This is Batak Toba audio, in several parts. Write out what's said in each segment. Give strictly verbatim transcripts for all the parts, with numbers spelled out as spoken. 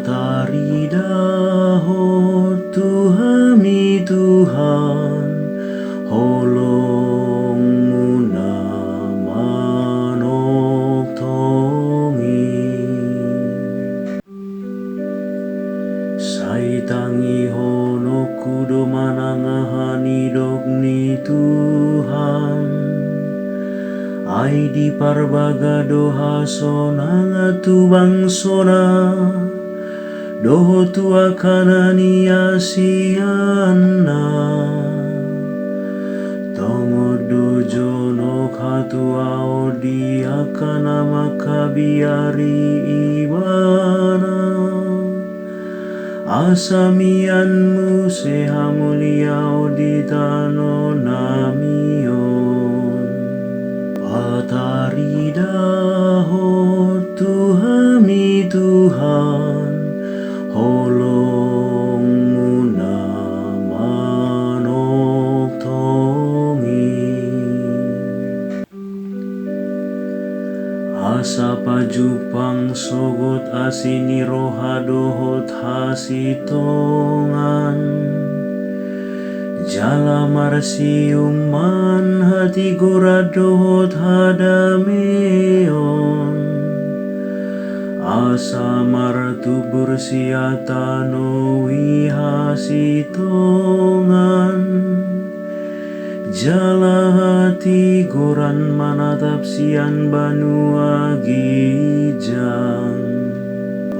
Taridahon tu hami Tuhan, holong-Mu na manongtong i. Sai tangihononku do manang aha nidok ni Tuhan. Ai diparbaga do hasonangan tu bangsona, dohot tu angka na niasianna. Tongon do jonok hatuaon di angka na mangkabiari Ibana. Asa mian muse hamuliaon di tano nami on. Pataridahon tu hami Tuhan, holong-Mu na manongtong i. Asa pajumpang sogot asi ni roha dohot hasintongan, jala marsiuman hatigoran dohot hadameon. Asa martumbur sian tano i hasintongan, jala hatigoran manatap sian banua ginjang.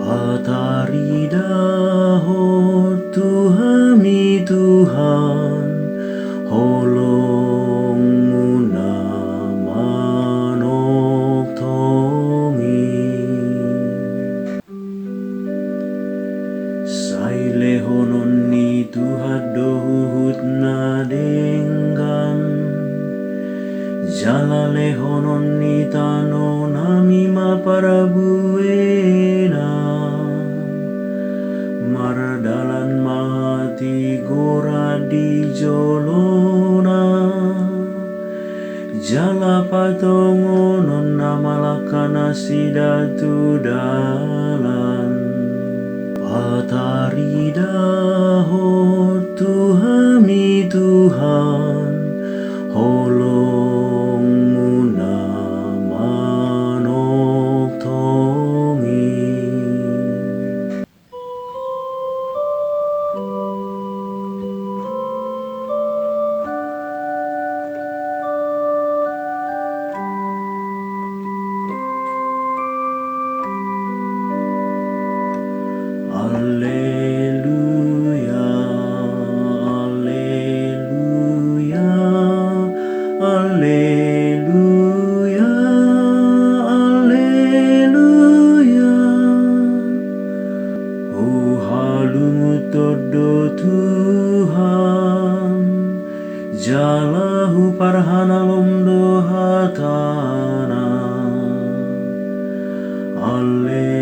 Pataridahon tu hami Tuhan, holong-Mu na manongtong i. Sai lehonon ni Tuhan do huhut na denggan, jala lehonon ni tano nami ma parbuena. Mardalan ma hatigoran di jolona, jala patongonon na malangka nasida tu dalan. Pataridahon tu hami Tuhan, holong-Mu na manongtong i. Alleluia, alleluia, alleluia, alleluia. Huhalungunhon do Tuhan, jala huparhalado do hataNa. Alleluia.